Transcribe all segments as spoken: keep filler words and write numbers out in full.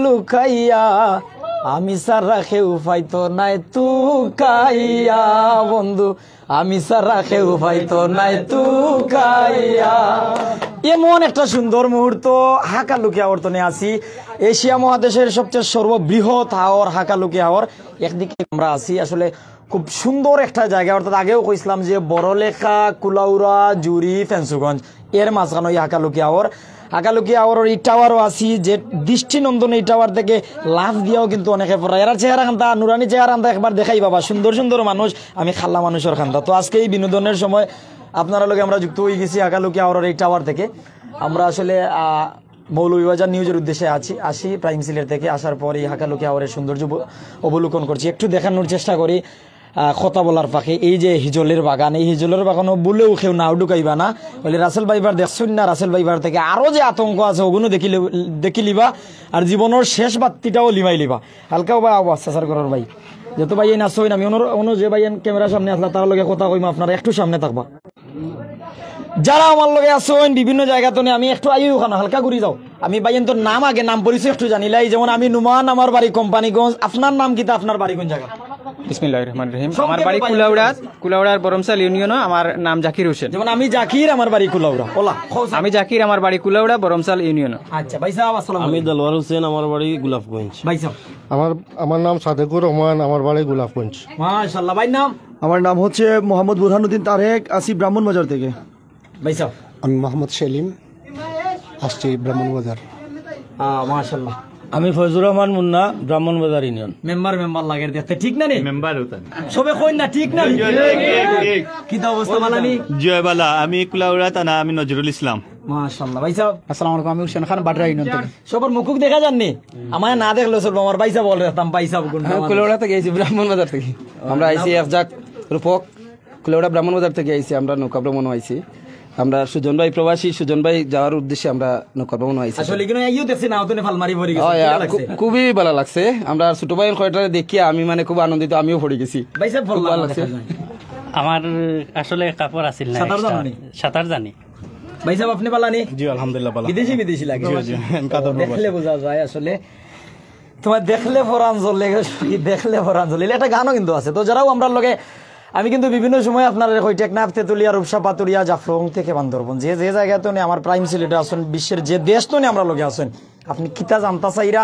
লুকাইয়া, আমি সারা কেউ পাইতো নায় তুকাইয়া। বন্ধু, আমি সারা কেউ পাইতো নায় তুকাইয়া। এমন একটা সুন্দর মুহূর্ত, হাকালুকি হাওর তনে আছি। এশিয়া মহাদেশের সবচেয়ে সর্ববৃহৎ হাওর হাকালুকি হাওর। একদিকে আমরা আছি আসলে খুব সুন্দর একটা জায়গা, অর্থাৎ আগেও কইছিলাম যে বড়লেখা, কুলাউড়া, জুড়ি, ফেঞ্চুগঞ্জ, এর মাঝখানো এই হাকালুকি হাওর। হাকালুকি হাওরর এই টাওয়ারও আছি, যে দৃষ্টিনন্দন এই টাওয়ার থেকে লাফ দিয়াও কিন্তু অনেকে পড়া। এরার চেহারা খান্তা, নুরানি চেহারা খান্তা একবার দেখাই বাবা, সুন্দর সুন্দর মানুষ, আমি খাল্লা মানুষর খান্তা। তো আজকে এই বিনোদনের সময় আপনারার লগে আমরা যুক্ত হয়ে গেছি হাকালুকি হাওরর এই টাওয়ার থেকে। আমরা আসলে আহ, মৌলভীবাজার নিউজের উদ্দেশ্যে আছি, আসি প্রাইম সিলেট থেকে। আসার পর এই হাকালুকি হাওরের সৌন্দর্য উপ-, অবলোকন করছি, একটু দেখানোর চেষ্টা করি। আহ, কথা বলার ফাঁকে এই যে হিজলের বাগান, এই হিজলের বাগানও বলেও কেউ নাও ঢুকাইবা না। বলে রাসেল ভাইবার দেখছইন না, রাসেল ভাইবার থেকে আরো যে আতঙ্ক আছে ওগুলো দেখিলে, দেখিলিবা। আর জীবনের শেষ বাত্তিটাও লিমাই লিবা। হালকা ভাই আওয়াজ সাসার করার ভাই, যত ভাই এই নাচইন, আমি অনু অনু যে ভাই ক্যামেরার সামনে আসলা তার লগে কথা কইমা, আপনারা একটু সামনে থাকবা। যারা আমার লগে আছইন বিভিন্ন জায়গা তনে, আমি একটু আইও ওখানে হালকা ঘুরি যাও। আমি ভাইয়েন তোর নাম আগে, নাম পরিচয় একটু জানিলাই। যেমন আমি নুমান, আমার বাড়ি কোম্পানিগঞ্জ। আপনার নাম কিতা, আপনার বাড়ি কোন জায়গা? বিসমিল্লাহির রহমানির রহিম। সংক্ষেপে আমার বাড়ি ভাই, কুলাউড়া, কুলাউড়ার বরমসাল ইউনিয়নও। আমার নাম জাকির হোসেন। যেমন আমি জাকির, আমার বাড়ি কুলাউড়া। ওলা, খোঁজ। আমি জাকির, আমার বাড়ি কুলাউড়া, বরমসাল ইউনিয়নও। আচ্ছা ভাই সাহেব, আসসালামু আমি আলাইকুম। দেলোয়ার হোসেন, আমার বাড়ি গোলাপগঞ্জ। ভাই সাহেব। আমার আমার নাম সাদেকুর রহমান, আমার বাড়ি গোলাপগঞ্জ। মাশাআল্লাহ, ভাইর নাম? আমার নাম হচ্ছে মোহাম্মদ বুরহানুদ্দিন তারেক, আসি ব্রাহ্মণবাজার থেকে। ভাই সাহেব। আমি মোহাম্মদ সেলিম, আসছি ব্রাহ্মণবাজার। আহ, মাশাআল্লাহ। আমি ফয়জুর রহমান মুন্না, ব্রাহ্মণবাজার ইউনিয়ন। মেম্বার, মেম্বার লাগের দেখতে, ঠিক না নি? মেম্বার হতা। সবে কইন না, ঠিক না নি? ঠিক, ঠিক, ঠিক। কিতা অবস্থা, বালা নি? জয় বালা, আমি কুলাউড়া থানা, আমি নজরুল ইসলাম। মাশাআল্লাহ, ভাই সাহেব। আসসালামু আলাইকুম, আমি হুসেন খান, বাডরা ইউনিয়ন থেকে। সবার মুখুক দেখা যাননি? আমার না দেখলেও চলবো, আমার ভাই সাহেব বলে রাখতাম, ভাই সাহেব গুন্ডা হ্যাঁ, মানুষ। কুলাউড়া থেকে আইছি, ব্রাহ্মণবাজার থেকে। আমরা আইছি এক জাক রূপক, কুলাউড়া ব্রাহ্মণবাজার থেকে আইছি, আমরা নৌকা ভ্রমণও আইছি। আমরা সুজন ভাই প্রবাসী, সুজন ভাই যাওয়ার উদ্দেশ্যে আমরা নৌকা ভ্রমণও আইছি। আসলে এখানে আইও দেখছি না, ওখানে ফালমারি পড়ে গেছে, হয়, কিলা আর লাগছে? খু-, খুবই ভালা লাগছে। আমরা ছোট ভাই কয়টারে দেখিয়া আমি মানে খুব আনন্দিত, আমিও পড়ে গেছি। ভাই সাহেব, খুব বললাম ভালা লাগছে। দেখা যায়। আমার আসলে কাপড় আছিল না সাঁতার extra। জানো নি? সাঁতার জানি। ভাই সাহেব, আপনি বালা নি? জি, আলহামদুলিল্লাহ, বালা। বিদেশি, বিদেশি লাগে। জি, জি, আমি কাতার প্রবাসী। দেখলে বোঝা যায় আসলে। তোমার দেখলে পরাণ জ্বলে, দেখলে পরাণ জ্বলে। এটা একটা গানও কিন্তু আছে। তো যারাও আমরার লগে, আমি কিন্তু বিভিন্ন সময় আপনারা কই, টেকনাফ, তেতুলিয়া, রূপসা, পাতুরিয়া, জাফলং থেকে বান্দরবন, যে, যে জায়গা তনে আমার প্রাইম সিলেটে আছইন, বিশ্বের যে দেশ তনে আমরার লগে আছইন, আপনি কিতা জানতা চাইরা,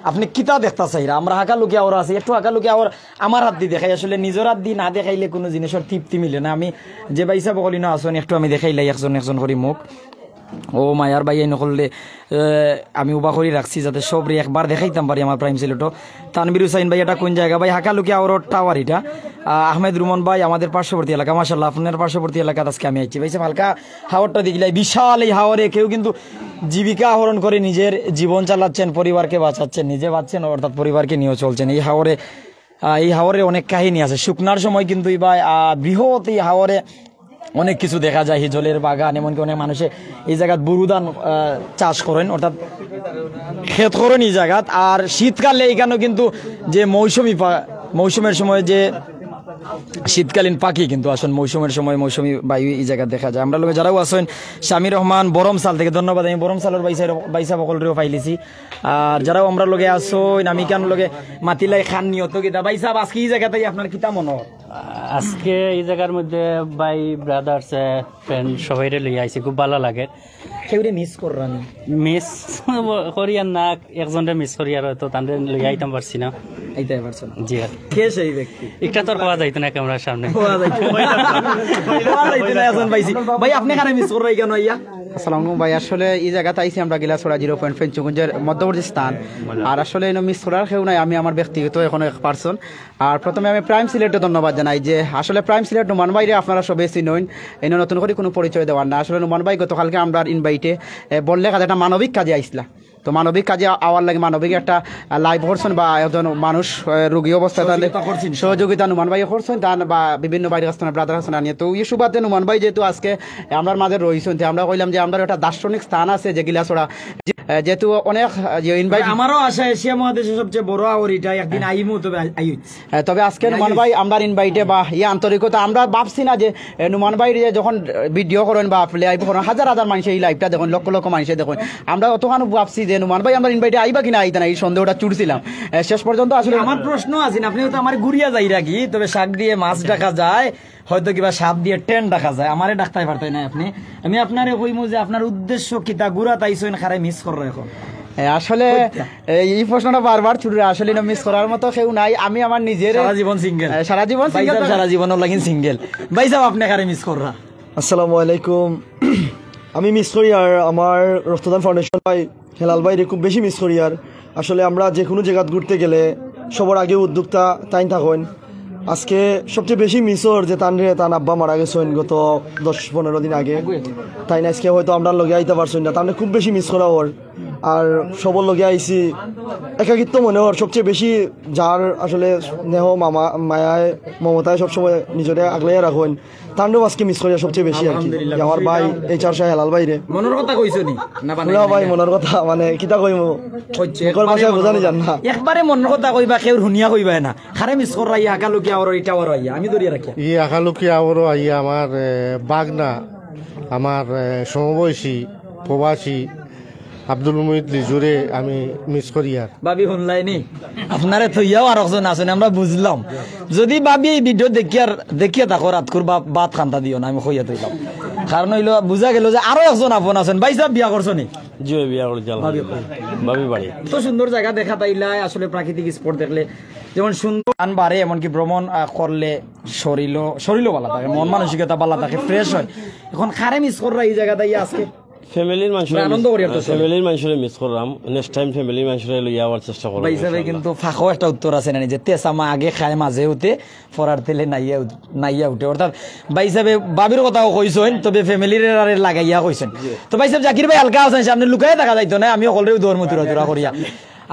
আপনি কিতা দেখতা চাইরা, আমরা হাকালুকি হাওর আছি, একটু হাকালুকি হাওর আমার হাত দি দেখাই, আসলে নিজর হাত দি না দেখাইলে কোনো জিনিসর তৃপ্তি মিলে না। আমি যে ভাই সাহেব অকল ইনো আছইন, একটু আমি দেখাইলাই একজন একজন করি মুখ। ও মায়ার ভাই, এই নকললে, এ, আমি উবা করি রাখছি যাতে সবরে একবার দেখাইতাম পারি আমার প্রাইম সিলেটো। তানভীর হুসাইন ভাই, এটা কোন জায়গা ভাই? হাকালুকি হাওরর টাওয়ার এটা। আ, আহমেদ রুমন ভাই, আমাদের পার্শ্ববর্তী এলাকা, মাশাআল্লাহ, আপনার পার্শ্ববর্তী এলাকাত আজকে আমি আইছি। ভাই সাহেব, হালকা হাওরটা দেখলাই, বিশাল এই হাওরে কেউ কিন্তু জীবিকা আহরণ করে নিজের জীবন চালাচ্ছেন, পরিবারকে বাঁচাচ্ছেন, নিজে বাঁচছেন, অর্থাৎ পরিবারকে নিয়েও চলছেন। এই হাওরে, আহ, এই হাওরে অনেক কাহিনী আছে। শুকনার সময় কিন্তু এই বা, আহ, বৃহৎ এই হাওরে অনেক কিছু দেখা যায়, হিজলের বাগান, এমনকি অনেক মানুষে এই জায়গাত বুরু ধান, আহ, চাষ করেন, অর্থাৎ ক্ষেত করেন এই জায়গাত। আর শীতকালে এখানেও কিন্তু যে মৌসুমি পা-, মৌসুমের সময় যে শীতকালীন পাখি কিন্তু আসলে মৌসুমের সময় মৌসুমি বায়ু এই জায়গাত দেখা যায়। আমরার লগে যারাও আছইন, শামী রহমান বরমসাল থেকে ধন্যবাদ। আমি বরমসালর ভাই সাহেব, ভাই সাহেব অকলরেও পাইলিছি। আর যারাও আমরার লগে আছইন, আমি কেন লগে মাতিলাই খান নিয়ত কিতা। ভাই সাহেব, আজকে এই জায়গাতে আপনার কিতা মনে হয়? আজকে এই জায়গার মধ্যে ভাই, ব্রাদার্স, ফ্রেন্ড সবাইরে লইয়া আইছি, খুব ভালা লাগে। কেউরে মিস কররা নি? মিস করিয়ার না, একজনরে মিস করিয়ার, হয়তো তানরে লইয়া আইতাম পারছি না। আইতাম পারছো না? জি, আর কে সেই ব্যক্তি? একটা তো আর কওয়া যাইতো না ক্যামেরার সামনে। কওয়া যাইতো না। কওয়া যাইতো না, একজন পাইছি। ভাই, আপনি কারে মিস কররা কেন আইয়া? আসসালামু আলাইকুম ভাই, আসলে এই জায়গাত আইছি আমরা গিলাছড়া জিরো পয়েন্ট ফেঞ্চুগঞ্জের মধ্যবর্তী স্থান। আর আসলে এনে মিস করার কেউ নাই, আমি আমার ব্যক্তিগত এখন এক পার্সন। আর প্রথমে আমি প্রাইম সিলেটে ধন্যবাদ জানাই যে আসলে প্রাইম সিলেট নুমান ভাইরে আপনারা সবে চিনইন, এনে নতুন করে কোনো পরিচয় দেওয়ার না। আসলে নুমান ভাই গতকালকে আমরার ইনভাইটে, এ, বললে কাজে একটা মানবিক কাজে আইসলা। তো মানবিক কাজে আওয়ার লাগি মানবিক একটা, আ, লাইভ করছেন বা একজন মানুষ, এ, রোগী অবস্থায় তাহলে সহযোগিতা করছেন। সহযোগিতা নুমান ভাই করছেন, তান বা বিভিন্ন বাইরে আসছেন, ব্রাদার আসছেন আনিয়ে। তো এই সুবাদে নুমান ভাই যেহেতু আজকে আমরার মাঝে রইছেন, তো আমরা কইলাম যে আমরার একটা দার্শনিক স্থান আছে যে গিলাছড়া, যে, এ, যেহেতু অনেক, এ, যে ইনভাইট আমারও আশা এশিয়া মহাদেশের সবচেয়ে বড় হাওর এটা, একদিন আইমু, তবে আই-, আইউচ। এ, তবে আজকে নুমান ভাই আমরার ইনভাইটে বা ইয়ে আন্তরিকতা আমরা ভাবছি না যে, এ, নুমান ভাই যে যখন, এ, ভিডিও করেন বা লাইভ করেন, হাজার হাজার মানুষে এই লাইভটা দেখেন, লক্ষ লক্ষ মানুষে দেখেন। আমরা অতখানি ভাবছি যে নুমান ভাই আমরার ইনভাইটে আইবা কিনা আইতা না, এই সন্দেহটা ছুড়ছিলাম। এ, শেষ পর্যন্ত আসলে আমার প্রশ্ন আছে না, আপনি তো আমার ঘুরিয়া যাইরা কি, তবে শাক দিয়ে মাছ ঢাকা যায়, হয়তো কিবা সাপ দিয়ে ট্রেন ঢাকা যায়, আমারে ঢাকতাই পারতাই না আপনি। আমি আপনারে কইমু যে আপনার উদ্দেশ্য কিতা, ঘুরাত আইছইন, কারে মিস কররা এখন? এ, আসলে কইতা। এ, এই প্রশ্নটা বারবার ছুটে, আসলে না মিস করার মতো কেউ নাই। আমি আমার নিজের সারা জীবন সিঙ্গেল। এ, সারা জীবন ভাই সিঙ্গেল সাহেব তো সারা জীবনর লাগিন সিঙ্গেল। ভাই সাহেব, আপনি কারে মিস কররা? আসসালামু আলাইকুম। আমি মিস করি আর আমার রক্তদান ফাউন্ডেশন ভাই, হেলাল ভাইরে খুব বেশি মিস করি। আর আসলে আমরা যে কোনো জায়গাত ঘুরতে গেলে সবার আগে উদ্যোক্তা তাইন থাকইন। আজকে সবচেয়ে বেশি মিস অর যে তানরে, তান আব্বা মারা গেছইন গত দশ পনেরো দিন আগে। তাইন আজকে হয়তো আমরার লগে আইতা পারছইন না, তানরে খুব বেশি মিস করা অর। আর সবর লগে আইছি, একাকিত্ব মনে অর। সবচেয়ে বেশি যার আসলে স্নেহ মামা, মায়ায়, মমতায় সবসময় নিজরে আগলাইয়া রাখইন, তানরেও আজকে মিস করি সবচেয়ে বেশি আর কি। আলহামদুলিল্লাহ, আমার ভাই খুশি হইলাম। এইচ আর শাহ হেলাল ভাইরে। মনর কথা কইছো নি? না, বানাই পুরা ভাই, মনর কথা মানে কিতা কইমু? কইছে, মুখর একবারে ভাষায় মনর বোঝানি কথা। যার না। একবারে মনর কথা কইবা, কেউর হুনিয়া কইবা না। কারে মিস কররা ই হাকালুকি আওয়ারো, ইটা আওয়ারো আইয়া, আমি ধরিয়া রাখিয়া। ই হাকালুকি আওয়ারো আইয়া আমার, এ, বাগনা, আমার, এ, সমবয়সী, প্রবাসী আব্দুল মুমিত লিজুরে আমি মিস করি আর। ভাবি হুনলাইনি? আপনারে থইয়াও আর একজন আছইন, আমরা বুঝলাম। যদি ভাবি এই ভিডিও দেখিয়ার, দেখিয়া থাকো, রাতকুর বা-, ভাত খান্তা দিও না, আমি কইয়া থইলাম। কারণ অইলো, বুঝা গেল যে আরো একজন আপন আছইন। ভাই সাহেব, বিয়া করছো নি? জি, বিয়া করছি, আলহামদুলিল্লাহ। ভাবি বাড়ি। তো সুন্দর জায়গা দেখা তাইলা, আসলে প্রাকৃতিক স্পট দেখলে যেমন সুন্দর আন বাড়ে, এমনকি ভ্রমণ, আহ, করলে শরীরও, শরীরও ভালো থাকে, মন মানসিকতা ভালো থাকে, ফ্রেশ হয়। এখন কারে মিস কররা এই জায়গাটা ইয়া আজকে? ফ্যামিলির মানুষরে পুরা আনন্দ মিস, করিয়ার তো চলে। ফ্যামিলির মানুষরে মিস করলাম। নেক্সট টাইম ফ্যামিলির মানুষরে লইয়া আওয়ার চেষ্টা করবো, ভাই হিসাবে ইনশাআল্লাহ। কিন্তু ফাঁকও একটা উত্তর আছে না, যে তেসামা আগে খায় মাঝে উঠে, ফরার তেলে নাইয়া উঠ-, নাইয়া উঠে। অর্থাৎ ভাই হিসাবে ভাবির কথাও কইছইন, তবে ফ্যামিলির আরে লাগাইয়া কইছইন। তো ভাই সাহেব, জাকির ভাই হালকা আছইন, সামনে লুকাইয়া থাকা যাইতো না, আমি হকলরেউ দৌড় মতুরা তুরা করিয়া।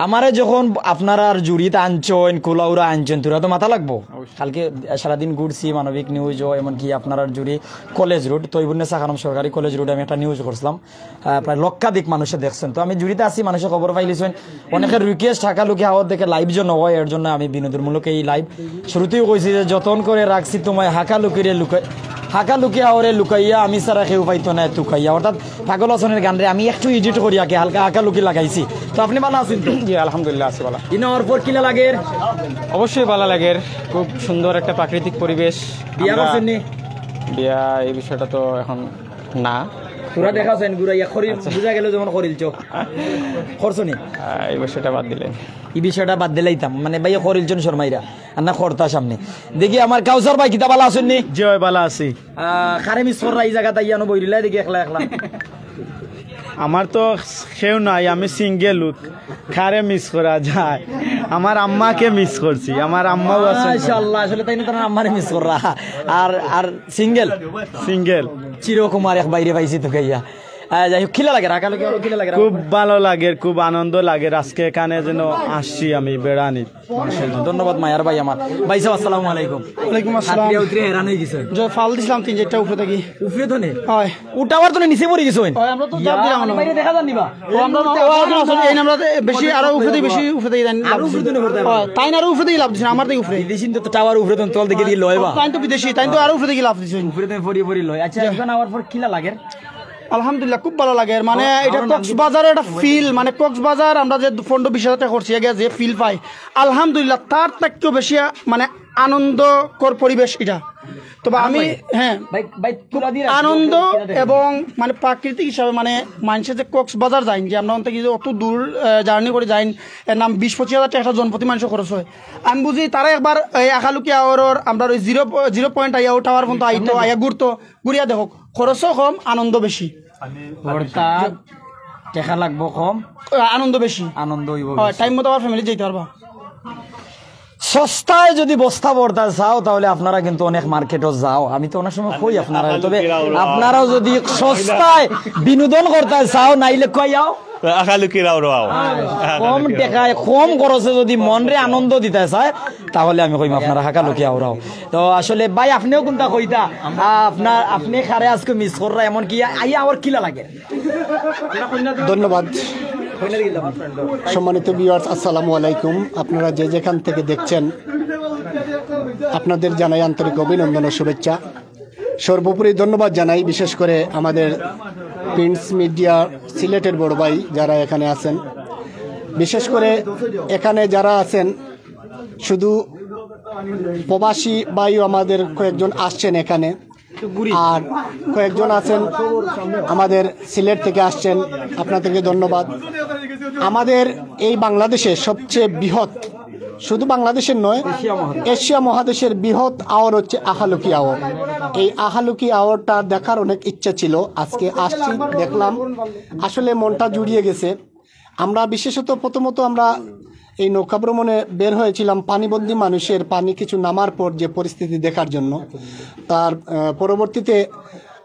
আমারে যখন আপনারার জুড়িত আনছইন, কুলাউড়া আনছইন, তুরা তো মাথা লাগবো। কালকে সারাদিন ঘুরছি, মানবিক নিউজও, এমনকি আপনারার জুড়ি কলেজ রোড, তৈবুন্নেসা খানম সরকারি কলেজ রোডে আমি একটা নিউজ করছিলাম। আহ, প্রায় লক্ষাধিক মানুষে দেখছইন। তো আমি জুড়িতে আছি, মানুষে খবর পাইলিছইন। অনেকের রিকোয়েস্ট হাকালুকি আওয়ার দেখে লাইভ যেন হয়, এর জন্য আমি বিনোদনমূলক এই লাইভ শুরুতেই কইছি যে যতন করে রাখছি তোমায় হাকালুকিরে লুকাই-, হাকালুকি আওয়ারে লুকাইয়া আমি ছাড়া কেউ পাইতো না তুকাইয়া। অর্থাৎ পাগল হাসানের গানরে আমি একটু এডিট করি আগে হালকা হাকালুকি লাগাইছি। তো আপনি ভালো আছেন তো? জি, আলহামদুলিল্লাহ, আছি ভালো। ইনো আওয়ার পর কিলা লাগের? অবশ্যই ভালো লাগের, খুব সুন্দর একটা প্রাকৃতিক পরিবেশ। বিয়া আমরা করছেন নি? বিয়া এই বিষয়টা তো এখন না। পুরা দেখা আছেন, ঘুরাইয়া করিল, আচ্ছা। বুঝা গেল যেমন করিলছো। করছো নি? আহ, এই বিষয়টা বাদ দিলেন। এই বিষয়টা বাদ দিলাইতাম, মানে ভাই করিলছন শর্মাইরা, আর না কর্তা সামনে। দেখি আমার কাউসার ভাই কিতা ভালো আছেন নি? জি ভাই, ভালো আছি। আহ, কারে মিস কররা এই জায়গাটা ইয়ানো বইরিলা দেখি একলা একলা। আমার তো কেউ নাই, আমি সিঙ্গেল লোক। কারে মিস করা যায়? আমার আম্মাকে মিস করছি, আমার আম্মাও আছেন। মাশাআল্লাহ, আসলে তাইন তান আম্মারে মিস কররা। আর, আর সিঙ্গেল? সিঙ্গেল। চিরকুমার এক বাইরে পাইছি তো গাইয়া। আহ, যাই হোক, কিলা লাগের? হাকালুকি আওয়ারো কিলা লাগের? খুব ভালো লাগের, খুব আনন্দ লাগের। আজকে এখানে যেন আসছি আমি বেড়ানি। মাশাআল্লাহ, ধন্যবাদ মায়ার ভাই আমার। ভাই সাহেব, আসসালামু আলাইকুম। ওয়ালাইকুম আসসালাম। হাতরিয়া উতরিয়া হেরান হয়ে গেছে। যে ফাল দিছিলাম তিন চারটা উপরে থাকি। উপরে তো নেই? হয়। উঠাবার তো নিচে পড়ি গেছে। হয়, আমরা তো জাপ দিলাম না। বাইরে দেখা যান নিবা? ও, আমরা, ও, আমরা, এই আমরা তো বেশি আরো উপরে থাকি, বেশি উপরে থাকি তাইন আরো লাভ উপরে দিছে। থাকি পড়তে হবে। হয়, তাইন আরো উপরে থাকি লাভ দিছে, আমার থাকি উপরে। বিদেশি তো টাওয়ার উপরে তো তল দেখে দিয়ে লয় বা। তাইন তো বিদেশি, তাইন তো আরো উপরে থাকি লাভ দিছে। উপরে তো পড়ি পড়ি লয়। আচ্ছা, যা। এখন আওয়ার পর কিলা লাগের? আলহামদুলিল্লাহ, খুব ভালো লাগের। মানে, আমার, এটা আমার নাম কি? কক্সবাজারের একটা ফিল, মানে, কক্সবাজার আমরা যে পনেরো বিশ হাজার টাকা খরচ হয়ে গেছে, যে ফিল পাই, আলহামদুলিল্লাহ, তার থেকেও বেশি, মানে, আনন্দকর পরিবেশ এটা। তবে আমি, ভাই, হ্যাঁ, ভাই, ভাই, তুলা দিয়ে রাখি, আনন্দ ওকে, ওকে, ওকে। এবং, মানে, প্রাকৃতিক হিসাবে, মানে, মানুষের যে কক্সবাজার যাইন, যে আমরা অন্ত কিছু অত দূর, আহ, জার্নি করে যাইন, এর নাম বিশ পঁচিশ হাজার টাকা একটা জনপ্রতি মানুষের খরচ হয়। আমি বুঝি, তারা একবার এই হাকালুকি আওয়ারর, আমরা ওই জিরো, জিরো পয়েন্ট আইয়া, ও টাওয়ার পর্যন্ত আইতো, আইয়া ঘুরতো, ঘুরিয়া দেখো, খরচও কম, আনন্দ বেশি। অর্থাৎ টেকা লাগবো কম, আনন্দ বেশি। আনন্দ হইব হয়, বেশি। টাইম মতো আবার ফ্যামিলি যাইতে পারবা। সস্তায় যদি বস্তা ভরতে চাও, তাহলে আপনারা কিন্তু অনেক মার্কেটও যাও। আমি তো অনেক সময় কই আপনারা, তবে আপনারাও যদি সস্তায় বিনোদন করতে চাও, নাইলে কই যাও? হাকালুকি আওয়ারো আও। কম টেকায়, কম খরচে যদি মনরে আনন্দ দিতে চায়, তাহলে আমি কইম আপনারা হাকালুকি আওয়ারো আও। তো আসলে ভাই, আপনিও কোনটা কইতা? আপনার, আপনি কারে আজকে মিস কররা, এমনকি আইয়া আবার কিলা লাগে? ধন্যবাদ। সম্মানিত ভিউয়ার্স, আসসালামু আলাইকুম। আপনারা যে যেখান থেকে দেখছেন, আপনাদের জানাই আন্তরিক অভিনন্দন ও শুভেচ্ছা। সর্বোপরি ধন্যবাদ জানাই বিশেষ করে আমাদের প্রিন্টস মিডিয়া সিলেটের বড় ভাই যারা এখানে আছেন, বিশেষ করে এখানে যারা আছেন, শুধু প্রবাসী ভাইও আমাদের কয়েকজন আসছেন এখানে, আর কয়েকজন আছেন আমাদের সিলেট থেকে আসছেন, আপনাদেরকে ধন্যবাদ। আমাদের এই বাংলাদেশে সবচেয়ে বৃহৎ, শুধু বাংলাদেশের নয়, এশিয়া মহাদেশের বৃহৎ হাওর হচ্ছে আহালুকি হাওর। এই আহালুকি হাওরটা দেখার অনেক ইচ্ছা ছিল, আজকে আসছি, দেখলাম। আসলে মনটা জুড়িয়ে গেছে। আমরা বিশেষত প্রথমত আমরা এই নৌকা ভ্রমণে বের হয়েছিলাম পানিবন্দী মানুষের, পানি কিছু নামার পর যে পরিস্থিতি দেখার জন্য। তার আহ, পরবর্তীতে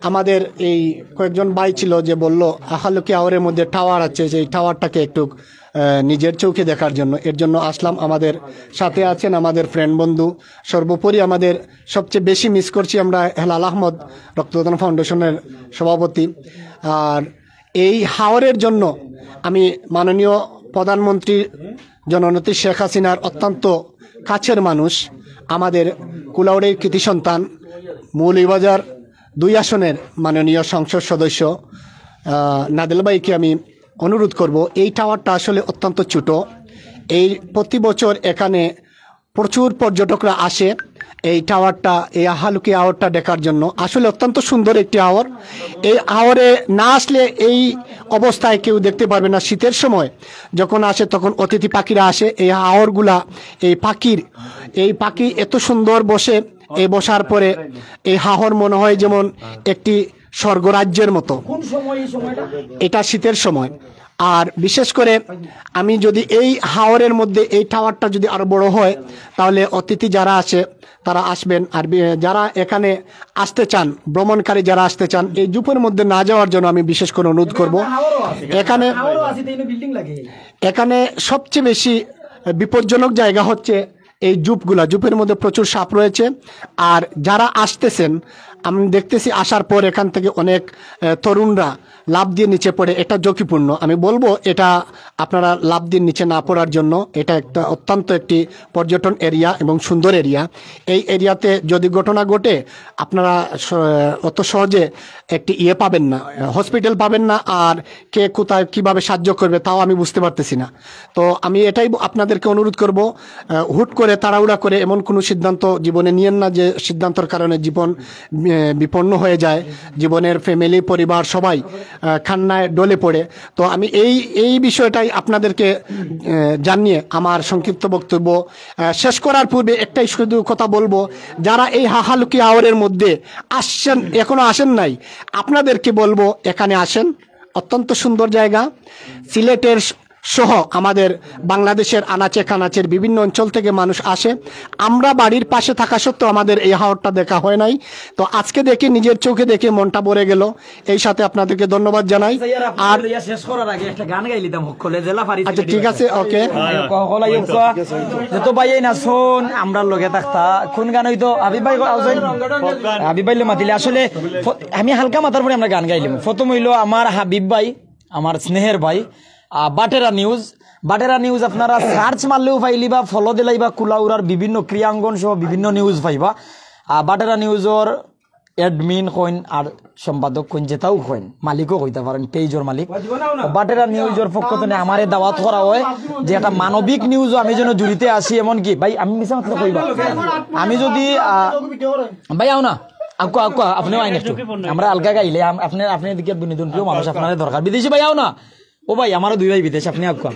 আমাদের এই কয়েকজন ভাই ছিল যে বলল, আহালুকি হাওরের মধ্যে টাওয়ার আছে, সেই টাওয়ারটাকে একটু আহ, নিজের চোখে দেখার জন্য। এর জন্য আসলাম। আমাদের সাথে আছেন আমাদের ফ্রেন্ড বন্ধু, সর্বোপরি আমাদের সবচেয়ে বেশি মিস করছি আমরা হেলাল আহমদ, রক্তদান ফাউন্ডেশনের সভাপতি। আর এই হাওরের জন্য আমি মাননীয় প্রধানমন্ত্রী জননেত্রী শেখ হাসিনার অত্যন্ত কাছের মানুষ, আমাদের কুলাউড়ের কৃতি সন্তান, মৌলভীবাজার দুই আসনের মাননীয় সংসদ সদস্য আহ, নাদেল ভাইকে আমি অনুরোধ করব, এই টাওয়ারটা আসলে অত্যন্ত ছোট। এই প্রতি বছর এখানে প্রচুর পর্যটকরা আসে এই টাওয়ারটা, এই আহালুকি হাওরটা দেখার জন্য। আসলে অত্যন্ত সুন্দর একটি হাওর। এই হাওরে না আসলে এই অবস্থায় কেউ দেখতে পারবে না। শীতের সময় যখন আসে তখন অতিথি পাখিরা আসে, এই হাওরগুলা, এই পাখির, এই পাখি এত সুন্দর বসে, এই বসার পরে এই হাওর মনে হয় যেমন একটি স্বর্গরাজ্যের মতো। কোন সময় এই সময়টা? এটা শীতের সময়। আর বিশেষ করে আমি যদি এই হাওরের মধ্যে এই টাওয়ারটা যদি আরো বড় হয়, তাহলে অতিথি যারা আছে তারা আসবেন। আর বি- যারা এখানে আসতে চান, ভ্রমণকারী যারা আসতে চান, এই জুপের মধ্যে না যাওয়ার জন্য আমি বিশেষ করে অনুরোধ করব। এখানে হাওরও আছে, তাই বিল্ডিং লাগে। এখানে সবচেয়ে বেশি বিপজ্জনক জায়গা হচ্ছে এই জুপগুলা। জুপের মধ্যে প্রচুর সাপ রয়েছে। আর যারা আসতেছেন, আমি দেখতেছি আসার পর এখান থেকে অনেক আহ, তরুণরা লাফ দিয়ে নিচে পড়ে, এটা ঝুঁকিপূর্ণ। আমি বলবো এটা আপনারা লাফ দিয়ে নিচে না পড়ার জন্য। এটা একটা অত্যন্ত একটি পর্যটন এরিয়া এবং সুন্দর এরিয়া। এই এরিয়াতে যদি ঘটনা ঘটে, আপনারা স- অত সহজে একটি ইয়ে পাবেন না, হসপিটাল পাবেন না। আর কে কোথায় কিভাবে সাহায্য করবে, তাও আমি বুঝতে পারতেছি না। তো আমি এটাই ব- আপনাদেরকে অনুরোধ করব, আহ, হুট করে তাড়াহুড়া করে এমন কোনো সিদ্ধান্ত জীবনে নিয়েন না যে সিদ্ধান্তর কারণে জীবন আহ, বিপন্ন হয়ে যায়, জীবনের ফ্যামিলি, পরিবার সবাই আহ, কান্নায় ঢলে পড়ে। তো আমি এই এই বিষয়টাই আপনাদেরকে আহ, জানিয়ে আমার সংক্ষিপ্ত বক্তব্য আহ, শেষ করার পূর্বে একটাই শুধু কথা বলবো, যারা এই হাহালুকি হাওরের মধ্যে আসছেন, এখনো আসেন নাই, আপনাদেরকে বলবো এখানে আসেন। অত্যন্ত সুন্দর জায়গা। সিলেটের স- সহ আমাদের বাংলাদেশের আনাচে কানাচের বিভিন্ন অঞ্চল থেকে মানুষ আসে। আমরা বাড়ির পাশে থাকা সত্ত্বেও আমাদের এই হাওরটা দেখা হয় নাই। তো আজকে দেখে, নিজের চোখে দেখে মনটা ভরে গেল। এই সাথে আপনাদেরকে ধন্যবাদ জানাই। আর শেষ করার আগে একটা গান গাইলিতাম হকলে, জেলা ফারি আচ্ছা, ঠিক আছে, ওকে। যত ভাই এই না শোন, আমরা লগে থাকতা। কোন গান হইতো? হাবিব ভাই, হাবিব ভাই লো মাতিলে আসলে ফ- আমি হালকা মাথার পরে আমরা গান গাইলিমু। প্রথম হইলো আমার হাবিব ভাই, আমার স্নেহের ভাই, আহ, বাটেরা নিউজ। বাটেরা নিউজ আপনারা সার্চ মারলেও পাইলিবা, ফলো দিলাইবা, কুলাউড়ার বিভিন্ন ক্রিয়াঙ্গন সহ বিভিন্ন নিউজ পাইবা। আহ, বাটেরা নিউজর অ্যাডমিন কইন আর সম্পাদক কইন, যেটাও কইন, মালিকও কইতা পারেন, পেজর মালিক। বাটেরা নিউজর পক্ষ থেকে আমারে দাওয়াত করা হয় যে একটা মানবিক নিউজও আমি যেন জুড়িতে আসি। এমনকি ভাই, আমি মিছা মাতলে কইবা, আমি যদি আহ, ভাই আও না, আউক্কা, আউক্কা, আপনিও আইন একটু। আমরা আলগা গাইলে আম- আপনি আপনি এদিকে বিনোদন প্রিয় মানুষ, আপনারে দরকার। বিদেশি ভাই আও না। ও ভাই, আমারও দুই ভাই বিদেশ, আপনি আউক্কা।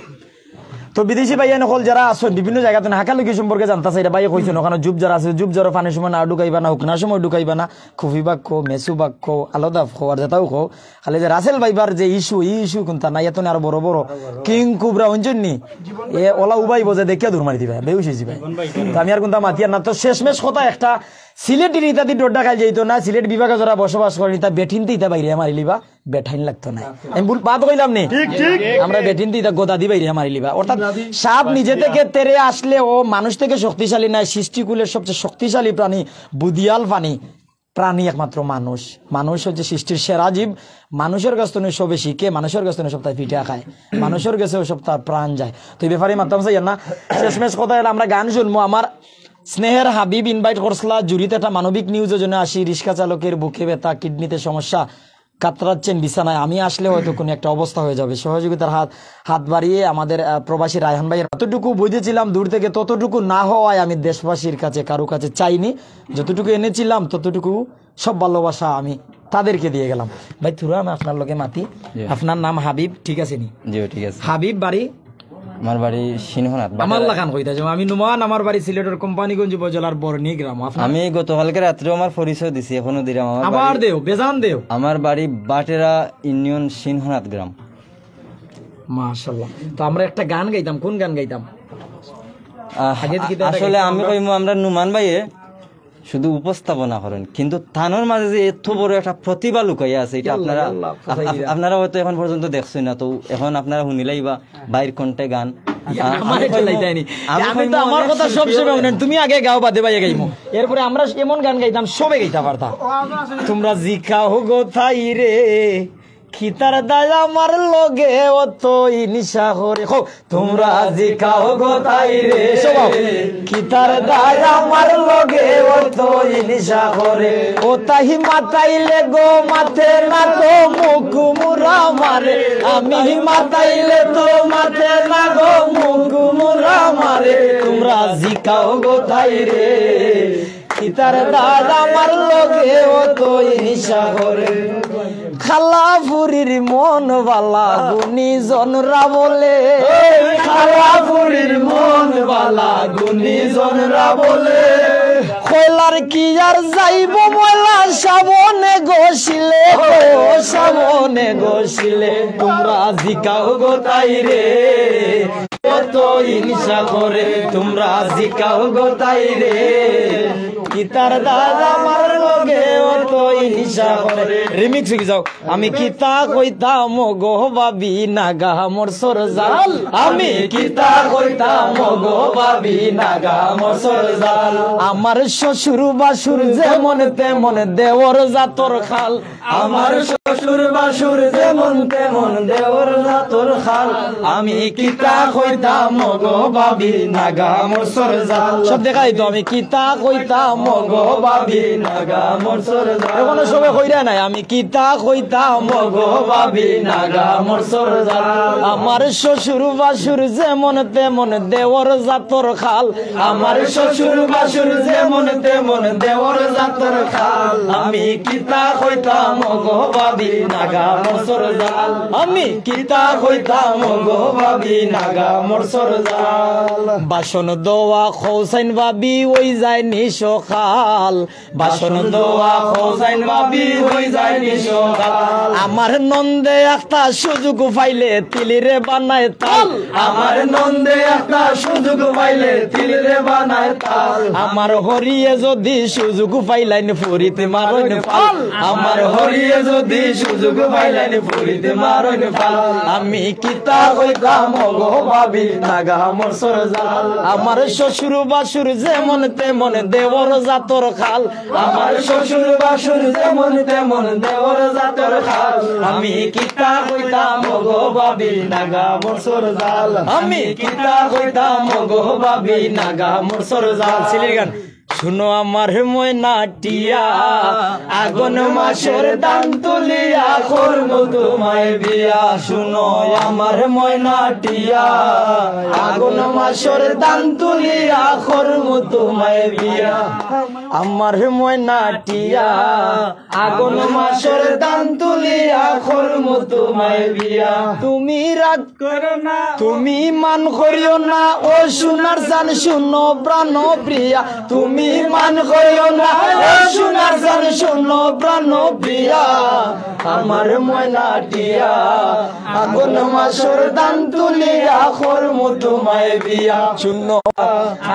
তো বিদেশি ভাই এন হকল যারা আছেন বিভিন্ন জায়গাতে না, হাকালুকি সম্পর্কে জানতা চাইরা ভাই কইছেন, ওখানে জুপ যারা আছে, জুপ যারা পানির সময় না ঢুকাইবা না, হুকনার সময় ঢুকাইবা না, খুফি বাক্য, মেসু বাক্য, আলাদা কো আর যেটাও কো, খালি যে রাসেল ভাইবার যে ইস্যু, এই ইস্যু কোনটা না, এত আরো বড় বড় কিং কুবরা হুনছেন নি? এ ওলা উবাই বজে দেখিয়া দূর মারি দিবা, বেউস হয়ে যাবে। তো আমি আর কোনটা মাতিয়ার না। তো শেষমেশ কথা একটা, সিলেটি ইত্যাদি ডোড্ডা খাই যাইতো না, সিলেট বিভাগে যারা বসবাস করেন, ইতা বেটিনতে ইতা বাইরে মারিলিবা, বেঠাইন লাগতো না। আমি ভুল বাদ কইলাম নি? ঠিক, ঠিক। আমরা বেটিনতে ইতা গোদা দি বাইরে মারিলিবা। অর্থাৎ সাপ নিজে থেকে তেরে আসলে ও মানুষ থেকে শক্তিশালী নয়, সৃষ্টিকুলের সবচেয়ে শক্তিশালী প্রাণী, বুদিয়াল প্রাণী, প্রাণী একমাত্র মানুষ। মানুষ হচ্ছে সৃষ্টির সেরা জীব। মানুষের কাছ থেকে সবে শিখে, মানুষের কাছ থেকে সব তার পিঠা খায়, মানুষের কাছেও সব তার প্রাণ যায়। তো এই ব্যাপারে মাততাম চাই না। শেষমেশ কথা হলো আমরা গান শুনবো। আমার স্নেহের হাবিব ইনভাইট করছলা জুরিতে একটা মানবিক নিউজের জন্য আসি, রিক্সা চালকের বুকে ব্যথা, কিডনিতে সমস্যা, কাতরাচ্ছেন বিছানায়, আমি আসলে হয়তো কোনো একটা অবস্থা হয়ে যাবে। সহযোগিতার হাত, হাত বাড়িয়ে আমাদের, আহ, প্রবাসী রায়হান ভাই। যতটুকু বুঝেছিলাম দূর থেকে, ততটুকু না হওয়ায় আমি দেশবাসীর কাছে, কারো কাছে চাইনি। যতটুকু এনেছিলাম, ততটুকু সব ভালোবাসা আমি তাদেরকে দিয়ে গেলাম। ভাই, থুড়া আমি আপনার লগে মাতি। জি। আপনার নাম হাবিব, ঠিক আছে নি? জি, ঠিক আছে। হাবিব বাড়ি? আমার বাড়ি সিংহনাথ, আমার বাটেরা। লাখান কইতা যে আমি নুমান, আমার বাড়ি সিলেটের কোম্পানিগঞ্জ উপজেলার বর্ণি গ্রাম। আপনার? আমি গতকালকে রাত্রেও আমার পরিচয় দিছি, এখনো দিলাম। আমার আবার বাড়ি, দেও, বেজান দেও। আমার বাড়ি বাটেরা ইউনিয়ন সিংহনাথ গ্রাম। মাশাআল্লাহ। তো আমরা একটা গান গাইতাম, কোন গান গাইতাম? আহ, আগে কিতা আসলে গাইতাম আমি আমরা? কইমু, আমরা নুমান ভাইয়ে শুধু উপস্থাপনা করেন, কিন্তু তানর মাঝে যে এত বড় একটা প্রতিভা লুকাইয়া আছে, এটা ইয়াল্লা, আপনারা, ইয়াল্লা, আপ-, আপ-, আপনারা হয়তো এখন পর্যন্ত দেখছেন না, তো এখন আপনারা শুনিলাই বা বাইর কণ্ঠে গান। ইয়া, আ-, আমারে আমি কইমু, চলাইতায় নি। আমি আমি তো কইমু আমার অনেক কথা সব শিল্পী সময় হবে। শুনেন, তুমি আগে গাও, বাদে ভাইয়ে গাইমু। এরপরে আমরা এমন গান গাইতাম, সবে গাইতা পারতা। তোমরা জিকাও গো তাইরে, কিতার দায় আমার লগে অত হিংসা করে। কও, তোমরা জিকাও গো তাইরে। সবাও। কিতার দায় আমার লগে অত হিংসা করে। ও তাহি মাতাইলে গো মাতে না গো মুখ মুরা মারে। আমি মাতাইলে তো মাতে না গো মুখ মুরা মারে। তোমরা জিকাও গো তাইরে। কিতার দায় আমার লগে অত হিংসা করে। খালাফুরির মন বালা গুণীজনরা বলে। এই খালাফুরির মন বালা গুণীজনরা বলে। কয়লার কি আর যাইব ময়লা সাবনে ঘষিলে, ও সাবনে ঘষিলে। তোমরা জিকাও গো তাইরে, অত হিংসা করে। তোমরা জিকাও গো তাইরে, কিতার দায় আমার লগে অত হিংসা করে। রিমিক্স কি যাও। আমি কিতা কইতাম গো ভাবি নাগা মরসর জাল। আমি কিতা কইতাম গো ভাবি নাগা মরসর জাল। আমার শ্বশুর বাসুর যেমন তেমন দেওর জাতর খাল। আমার শ্বশুর বাসুর যেমন তেমন দেওর জাতর খাল। আমি কিতা কইতাম গো ভাবি নাগা মরসর জাল। সব দেখাই তো, আমি কিতা কইতাম গো ভাবি নাগা মরসর জাল। এখনো সবে কইরা নাই, আমি কিতা কইতাম গো ভাবি নাগা মরসর জাল। আমার শ্বশুর বাসুর যেমন তেমন দেওর জাতর খাল। আমার শ্বশুর বাসুর যেমন তেমন দেওর জাতর খাল। আমি কিতা কইতাম গো ভাবি নাগা মরসর জাল। আমি কিতা কইতাম গো ভাবি নাগা মরসর জাল। বাসন ধোয়া খোসাইন ভাবি ওই যায় নি সকাল। বাসন ধোয়া খোসাইন ভাবি ওই যায় নি সকাল। আমার নন্দে একটা সুযোগ পাইলে তিলরে বানায় তাল। আমার নন্দে একটা সুযোগ পাইলে তিলরে বানায় তাল। আমার হরিয়ে যদি সুযোগ পাইলাইন ফুরিতে মারইন ফাল। আমার হরিয়ে যদি সুযোগ পাইলাইন ফুরিতে মারইন ফাল। আমি কিতা কইতাম গো ভাবি নাগা মরসর জাল। আমার শ্বশুর বাসুর যেমন তেমন দেওর জাতর খাল। আমার শ্বশুর বাসুর যেমন তেমন দেওর জাতর খাল। আমি কিতা কইতাম গো ভাবি নাগা মরসর জাল। আমি কিতা কইতাম গো ভাবি নাগা মরসর জাল। সিলেটি গান। শুনো আমার ময়না টিয়া, আগুন মাসর ধান তুলিয়া করমু তোমায় বিয়া। শুনো আমার ময়না টিয়া, আগুন মাসর ধান তুলিয়া করমু তোমায় বিয়া। আমার ময়না টিয়া, আগুন মাসর ধান তুলিয়া করমু তোমায় বিয়া। তুমি রাগ করো না, তুমি মান করিও না, ও সোনার জান শুনো প্রাণ প্রিয়া। তুমি মান করিও না, ও সোনার জান শুনো প্রাণ প্রিয়া। আমার ময়না টিয়া, আগুন মাসর ধান তুলিয়া করমু তোমায় বিয়া। শুনো,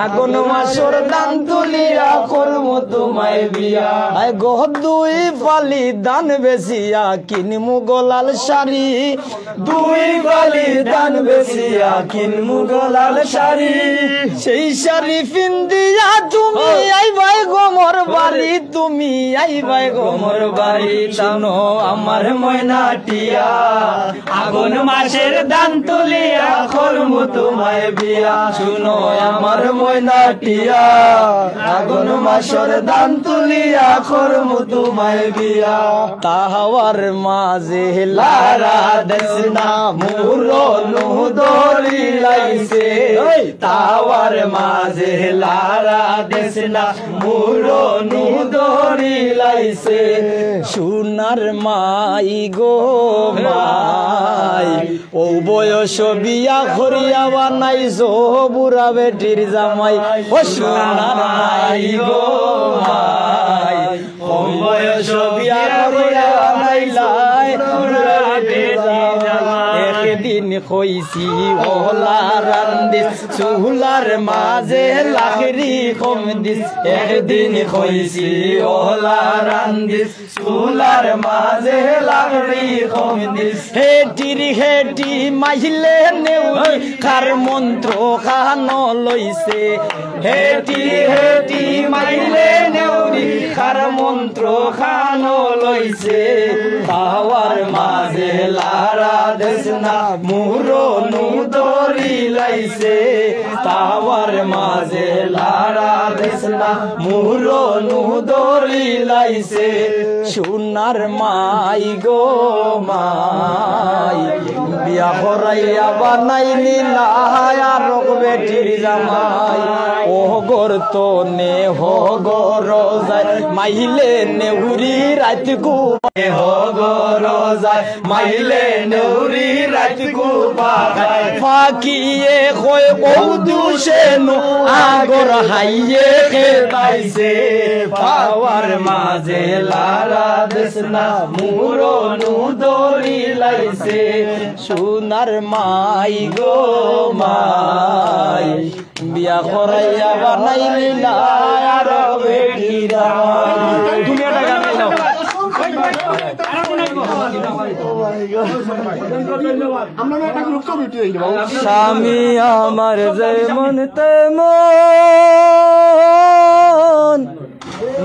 আগুন মাসর ধান তুলিয়া করমু তোমায় বিয়া। আয় গো দুই ফালি ধান বেচিয়া কিনমু গলাল শাড়ি। দুই ফালি ধান বেচিয়া কিনমু গলাল শাড়ি। সেই শাড়ি ফিন্দিয়া তুমি আইবায় গো মোর বাড়ি, তুমি আইবায় গো মোর বাড়ি। শুনো আমার ময়না টিয়া, আগুন মাসের ধান তুলিয়া করমু তোমায় বিয়া। শুনো আমার ময়না টিয়া, আগুন মাসের ধান তুলিয়া করমু তোমায় বিয়া। তাওয়ার মাঝে লারা দেস না, মুরনু ধরি লাইছে। তাওয়ার মাঝে লারা দেস না, মুরনু ধরি লাইছে। সোনার মাই গো মাই, ও বয়স বিয়া করিয়া বানাইছো বুড়া বেটির জামাই। ও সোনার মাই গো মাই, ও বয়স বিয়া করিয়া বানাইলায় বুড়া বেটির জামাই। একদিন কইছি অলা রান্দিস, চুলার মাঝে লাকড়ি কম দিস। একদিন কইছি অলা রান্দিস, চুলার মাঝে লাকড়ি কম দিস। হেটির হেটি মাইলে নেউরি, কার মন্ত্র খানো লইছে। হেটি হেটি মাইলে নেউরি, কার মন্ত্র খানো লইছে। তাওয়ার মাঝে লারা দেস না, মুরনু ধরি লাইছে। তাওয়ার মাঝে লারা দেস না, মুরনু ধরি লাইছে। সোনার মাই গো মাই, বিয়া করাইয়া বানাইলিলায় আরক বেটির জামাই। ও গর তনে হ গর যায়, মাইলে নেউরি রাইত কু। হ গর যায়, মাইলে নেউরি রাইত কু পাকায়। ফাকিয়ে কয় ও দুষেনু, আগর হাইয়ে খেতাইছে। পাওয়ার মাঝে লারা দেস না, মুরনু ধরি লাইছে। সোনার মাই গো মাই, বিয়া করাইয়া বানাইলিলায় আরো বেটির জামাই। তুমি একটা গান গাও। আমরা না একটা গ্রুপ ছবি উঠে যাই বাবা। স্বামী আমার যেমন তেমন,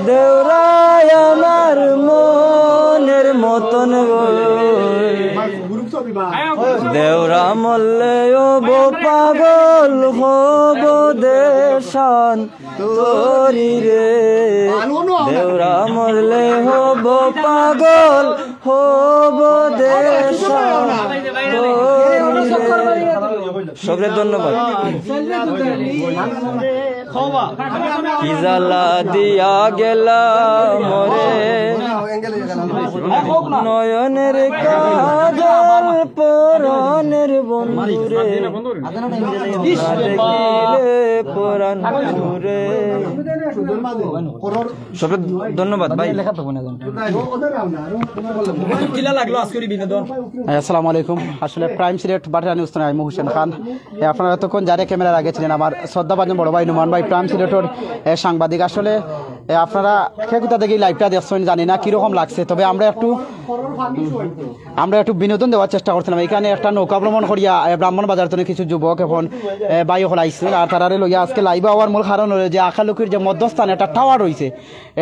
দেওরায় আমার মনের মতন গো। গ্রুপ ছবি বা। দেওরা মরলে হব পাগল, হব দেশান তরি রে। দেওরা মরলে হব পাগল, হব দেশান তরি রে। সবরে ধন্যবাদ। কি জ্বালা দিয়া গেলা মরে, নয়নের কাজল পরাণের বন্ধুরে, না দেখিলে পরাণ পুরে। সবরে ধন্যবাদ ভাই। কিলা লাগলো আজকের এই বিনোদন? আসসালামু আলাইকুম। আসলে প্রাইম সিলেট বাটেরা নিউজ থনে আমি হোসেন খান। এ, আপনারা এতক্ষণ যারে ক্যামেরার আগে ছিলেন, আমার শ্রদ্ধাভাজন বড় ভাই নুমান ভাই, প্রাইম সিলেটর, এ, সাংবাদিক। আসলে, এ, আপনারা কে কোথা থেকে এই লাইভটা দেখছেন জানি না, কিরকম লাগছে, তবে আমরা একটু, আমরা একটু বিনোদন দেওয়ার চেষ্টা করছিলাম। এখানে একটা নৌকা ভ্রমণ করিয়া, এ, ব্রাহ্মণ বাজার থেকে কিছু যুবক এখন, এ, ভাই হকল আইসছিল, আর তারারে লইয়া আজকে লাইভে আওয়ার মূল কারণ হলো যে আকালুকির যে মধ্যস্থানে একটা টাওয়ার রয়েছে,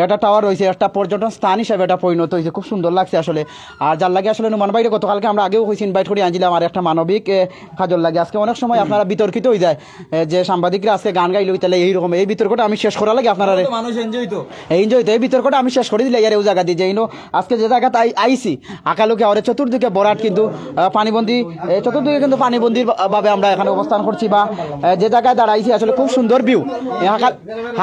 একটা টাওয়ার রয়েছে, একটা পর্যটন স্থান হিসাবে এটা পরিণত হয়েছে। খুব সুন্দর লাগছে আসলে। আর যার লাগে আসলে নুমান ভাইরে গতকালকে আমরা আগেও কইছি, ইনভাইট করি আনছিলাম আর একটা মানবিক, এ, কাজর লাগে। আজকে অনেক সময় আপনারা বিতর্কিত হয়ে যায়, এ, যে সাংবাদিকরা আজকে গান গাইলো, তাহলে এইরকম এই বিতর্কটা আমি শেষ করার লাগে আপনারা মানুষ এনজয় তো। এই এনজয় তো, এই বিতর্কটা আমি শেষ করে দিলে ইয়ার এই জায়গা দিয়ে যে ইনো আজকে যে জায়গাতে আই-, আইছি, আকালুকে আওয়ারে চতুর্দিকে বরাট কিন্তু, আহ, পানিবন্দি, এ, চতুর্দিকে কিন্তু পানিবন্দির বা-, ভাবে আমরা এখানে অবস্থান করছি বা, এ, যে জায়গায় দাঁড়াইছি আসলে খুব সুন্দর ভিউ।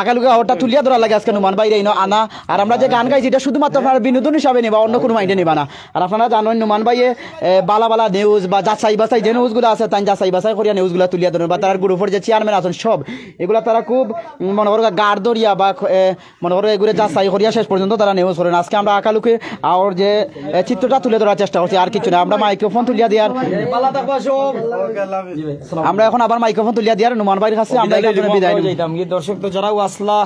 আকালুকে আওয়ারটা তুলিয়া ধরার লাগে আজকে নুমান ভাইরে ইনো আনা। আর আমরা যে গান গাইছি, এটা শুধুমাত্র আপনারা বিনোদন হিসাবে নিবা, অন্য কোনো মাইন্ডে নিবা না। আর আপনারা জানেন, নুমান ভাইয়ে, এ, বালা বালা নিউজ বা যাচাই বাছাই যে নিউজগুলো আছে, তাই যাচাই বাছাই করিয়া নিউজগুলো তুলিয়া ধরেন, বা তার গ্রুপের যে চেয়ারম্যান আছেন সব, এগুলা তারা খুব, উম, মনে করো গাড় ধরিয়া বা, এ, মনে করো এগুলো যাচাই করিয়া শেষ পর্যন্ত তারা নিউজ করেন। আজকে আমরা আকালুকে আওয়ার যে, এ, চিত্রটা তুলে ধরার চেষ্টা করছি, আর কিছু না। আমরা মাইক্রোফোন তুলিয়া দিয়ার, আমরা এখন আবার মাইক্রোফোন তুলিয়া দিয়ার নুমান ভাইর কাছে আমরা এখান থেকে বিদায় নিব। যাইতাম কি দর্শক তো যারাও আসলা,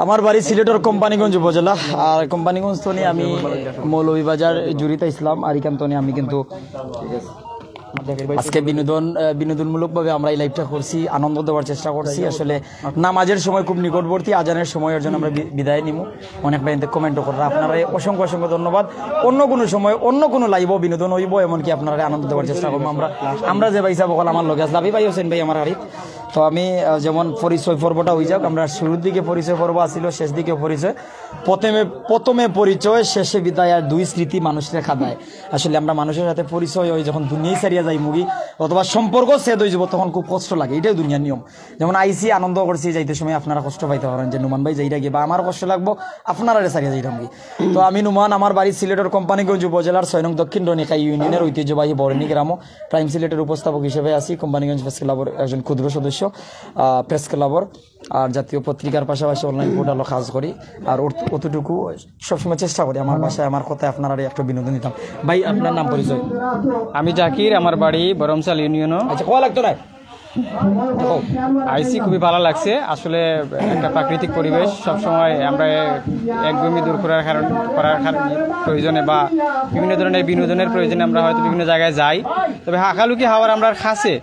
আমার বাড়ি সিলেটর কোম্পানীগঞ্জ উপজেলা, আর কোম্পানীগঞ্জ তো নিয়ে আমি মৌলভীবাজার জুড়িতে ইসলাম, আর এখান তো নিয়ে আমি কিন্তু আজকে বিনোদন আহ, বিনোদনমূলকভাবে আমরা এই লাইভটা করছি, আনন্দ দেওয়ার চেষ্টা করছি। আসলে নামাজের সময় খুব নিকটবর্তী, আজানের সময়, এর জন্য আমরা বি- বিদায় নিমু। অনেক ভাই এতে কমেন্টও কররা, আপনারা অসংখ্য অসংখ্য ধন্যবাদ। অন্য কোনো সময় অন্য কোনো লাইভও বিনোদন হইব, এমনকি আপনারা আনন্দ দেওয়ার চেষ্টা করবো আমরা। আমরা যে ভাই সাহেব অকল আমার লগে আসলে, আমি ভাই হোসেন ভাই আমার হারিফ। তো আমি আহ, যেমন পরিচয় পর্বটা হয়ে যাক, আমরা শুরুর দিকে পরিচয় পর্ব আসিল, শেষ দিকে পরিচয়। প্রথমে প্রথমে পরিচয়, শেষে বিদায়, আর দুই স্মৃতি মানুষ রেখা দেয়। আসলে আমরা মানুষের সাথে পরিচয় হয় যখন দুনিয়ায় ছাড়িয়া যাইমুগি, অথবা সম্পর্ক ছেদ হয়ে যাবো, তখন খুব কষ্ট লাগে। এটাই দুনিয়ার নিয়ম। যেমন আইসি, আনন্দ করছি, যাইতে সময় আপনারা কষ্ট পাইতে পারেন যে নুমান ভাই যাইরা গিয়ে বা আমার কষ্ট লাগবো, আপনারা সারিয়া যাইরাম কি। তো আমি নুমান, আমার বাড়ি সিলেটের কোম্পানিগঞ্জ উপজেলার ছয় নং দক্ষিণ রনিকা ইউনিয়নের ঐতিহ্যবাহী বরণী গ্রামও। প্রাইম সিলেটের উপস্থাপক হিসেবে আছি কোম্পানিগঞ্জ প্রেস ক্লাবের একজন ক্ষুদ্র সদস্য, আহ, প্রেস ক্লাবর। আর জাতীয় পত্রিকার পাশাপাশি অনলাইন পোর্টালও কাজ করি। আর অত- অতটুকু সবসময় চেষ্টা করি আমার ভাষায়, আমার কথায় আপনারা একটু বিনোদন দিতাম। ভাই, আপনার নাম পরিচয়? আমি জাকির, আমার বাড়ি বরমচাল ইউনিয়নও। আচ্ছা, কওয়া লাগতো না। আইসি, খুবই ভালো লাগছে। আসলে একটা প্রাকৃতিক পরিবেশ, সবসময় আমরা একঘেয়েমি দূর করার কারণ করার কারণ প্রয়োজনে বা বিভিন্ন ধরনের বিনোদনের প্রয়োজনে আমরা হয়তো বিভিন্ন জায়গায় যাই। তবে হাকালুকি হাওর আমরা কাছে,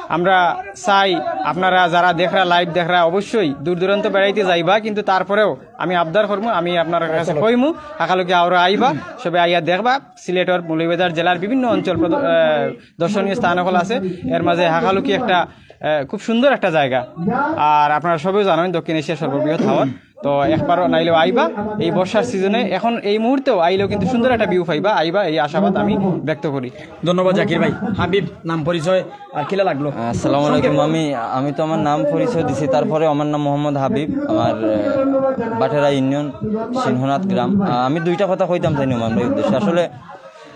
আমরা চাই আপনারা যারা দেখরা, লাইভ দেখরা, অবশ্যই দূর দূরান্ত বেড়াইতে যাইবা, কিন্তু তারপরেও আমি আবদার করমু, আমি আপনার কাছে কইমু, হাকালুকি হাওরে আইবা, সবে আইয়া দেখবা। সিলেটর মৌলভীবাজার জেলার বিভিন্ন অঞ্চল প্রদ- আহ, দর্শনীয় স্থান সকল আছে। এর মাঝে হাকালুকি একটা আহ, খুব সুন্দর একটা জায়গা। আর আপনারা সবাই জানেন দক্ষিণ এশিয়ার সর্ববৃহৎ হাওর। তো একবার নাইলেও আইবা এই বর্ষার সিজনে, এখন এই মুহূর্তেও আইলেও কিন্তু সুন্দর একটা ভিউ পাইবা। আইবা, এই আশাবাদ আমি ব্যক্ত করি। ধন্যবাদ জাকির ভাই। হাবিব, নাম পরিচয় আর কিলা লাগলো? আসসালামু আলাইকুম। আমি আমি তো আমার নাম পরিচয় দিছি, তারপরে আমার নাম মোহাম্মদ হাবিব, আমার আহ, বাটেরা ইউনিয়ন, সিংহনাথ গ্রাম। আহ, আমি দুইটা কথা কইতাম চাই নুমান ভাইর উদ্দেশ্যে। আসলে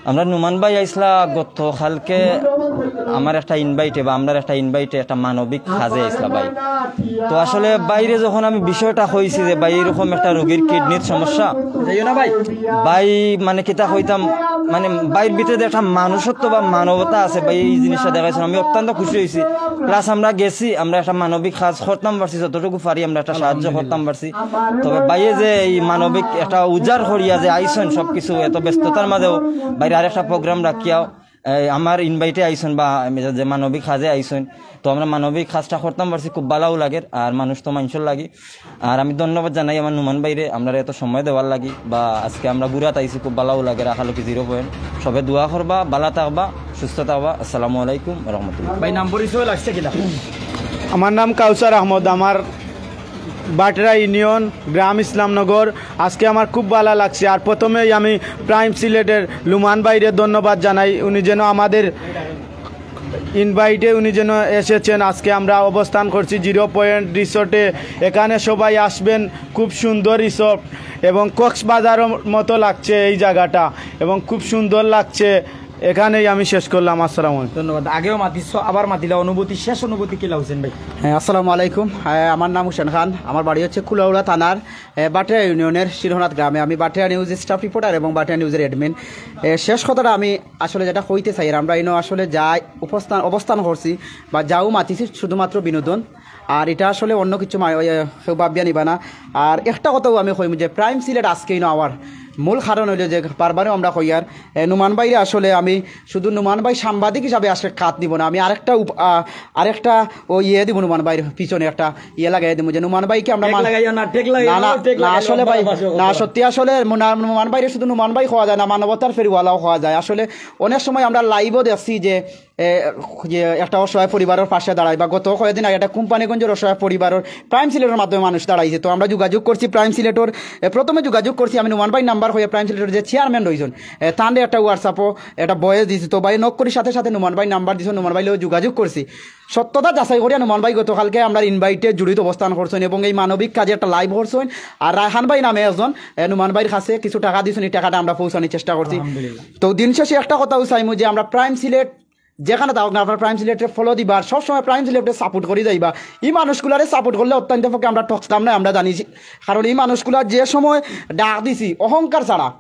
আমরা নুমান ভাই আইসলা গত কালকে আমার একটা ইনভাইটে বা আমরার একটা ইনভাইটে একটা মানবিক কাজে আইসলা ভাই। তো আসলে ভাইরে যখন আমি বিষয়টা কইছি যে ভাই এরকম একটা রোগীর কিডনির সমস্যা, যাইও না ভাই। ভাই মানে কিতা কইতাম, মানে ভাইর ভিতরে যে একটা মানুষত্ব বা মানবতা আছে ভাই, এই জিনিসটা দেখাইছেন, আমি অত্যন্ত খুশি হয়েছি। প্লাস আমরা গেছি, আমরা একটা মানবিক কাজ করতাম পারছি, যতটুকু পারি আমরা একটা সাহায্য করতাম পারছি। তবে ভাইয়ে যে এই মানবিক একটা উজাড় করিয়া যে আইসন সবকিছু এত ব্যস্ততার মাঝেও ভাইরে আরেকটা প্রোগ্রাম রাখিয়াও এই আমার ইনভাইটে আইসন বা আমি যে মানবিক কাজে আইসন, তো আমরা মানবিক কাজটা করতাম পারছি, খুব ভালাও লাগের। আর মানুষ তো মানুষর লাগি। আর আমি ধন্যবাদ জানাই আমার নুমান ভাইরে, আমরা এত সময় দেওয়ার লাগি বা আজকে আমরা ঘুরাত আইছি, খুব ভালাও লাগের। হাকালুকি জিরো পয়েন্ট, সবে দোয়া করবা, ভালা থাকবা, সুস্থ থাকবা। আসসালামু আলাইকুম রহমতুল্লাহ। ভাই, নাম পরিচয় লাগছে কিনা? আমার নাম কাউসার আহমদ, আমার বাটরা ইউনিয়ন, গ্রাম ইসলামনগর। আজকে আমার খুব ভালো লাগছে। আর প্রথমেই আমি প্রাইম সিলেটের নুমান ভাইরে ধন্যবাদ জানাই, উনি যেন আমাদের ইনভাইটে উনি যেন এসেছেন। আজকে আমরা অবস্থান করছি জিরো পয়েন্ট রিসোর্টে। এখানে সবাই আসবেন, খুব সুন্দর রিসোর্ট এবং কক্সবাজারের মতো লাগছে এই জায়গাটা এবং খুব সুন্দর লাগছে। এখানেই আমি শেষ করলাম। আসসালামু আলাইকুম। ধন্যবাদ। আগেও মাতিছ, আবার মাতিলা, অনুভূতি, শেষ অনুভূতি কিলা হোসেন ভাই? হ্যাঁ, আসসালামু আলাইকুম। হ্যাঁ, আমার নাম হোসেন খান। আমার বাড়ি হচ্ছে কুলাউড়া থানার এ, বাটেরা ইউনিয়নের শিরোনাথ গ্রামে। আমি বাটেরা নিউজ স্টাফ রিপোর্টার এবং বাটেরা নিউজের অ্যাডমিন। এ, শেষ কথাটা আমি আসলে যেটা কইতে চাই, আর আমরা ইনো আসলে যা অবস্থান অবস্থান করছি বা যাও মাতিছি শুধুমাত্র বিনোদন, আর এটা আসলে অন্য কিছু মা- ওই, এ, কেউ ভাবিয়া নিবা না। আর একটা কথাও আমি কইমু যে প্রাইম সিলেট আজকে ইনো আমার মূল কারণ হইলো যে বারবারও আমরা কইয়ার এ, নুমান ভাইরে আসলে আমি শুধু নুমান ভাই সাংবাদিক হিসাবে আজকে কাত দিব না, আমি আরেকটা উপ- আ, আরেকটা ও ইয়ে দিব নুমান ভাইর পিছনে একটা ইয়ে লাগাই দিব যে নুমান ভাইকে আমরা মান- লাগাইও না, টেক লাগাইও না, না, না, টেক না, লাগাইও আসলে না, ভাই, ভালোবাসো, না, ভালোবাসো। সত্যি আসলে নুমান ভাই হওয়া যায় না, মানবতার ফেরি ওয়ালাও হওয়া যায়। আসলে অনেক সময় আমরা লাইভও দেখছি যে এ, যে একটা অসহায় পরিবারের পাশে দাঁড়ায় বা গত কয়েকদিন আগে একটা কোম্পানিগঞ্জের অসহায় পরিবারের প্রাইম সিলেটের মাধ্যমে মানুষ দাঁড়াইছে। তো আমরা যোগাযোগ করছি প্রাইম সিলেটের, এ, প্রথমে যোগাযোগ করছি আমি নুমান ভাই নাম্বার হয়ে প্রাইম সিলেটের যে চেয়ারম্যান রয়েছেন, এ, তানরে একটা হোয়াটসঅ্যাপও একটা ভয়েস দিছি। তো ভাই নক করি সাথে সাথে নুমান ভাই নাম্বার দিছে, নুমান ভাই লগে যোগাযোগ করছি। সত্যতা যাচাই করিয়া নুমান ভাই গতকালকে আমরা ইনভাইটে জড়িত অবস্থান করছেন এবং এই মানবিক কাজে একটা লাইভ করছেন। আর রায়হান ভাই নামে একজন এ, নুমান ভাইর কাছে কিছু টাকা দিয়েছেন, এই টাকাটা আমরা পৌঁছানোর চেষ্টা করছি। তো দিন শেষে একটা কথা চাইমু যে আমরা প্রাইম সিলেট যেখানে থাকুক না, আপনার প্রাইম সিলেটরে ফলো দিবা, আর সবসময় প্রাইম সিলেটরে সাপোর্ট করি যাইবা। এই মানুষগুলারে সাপোর্ট করলে অত্যন্ত পক্ষে আমরা ঠকতাম না, আমরা জানি। কারণ এই মানুষগুলা যে সময় ডাক দিছি অহংকার ছাড়া,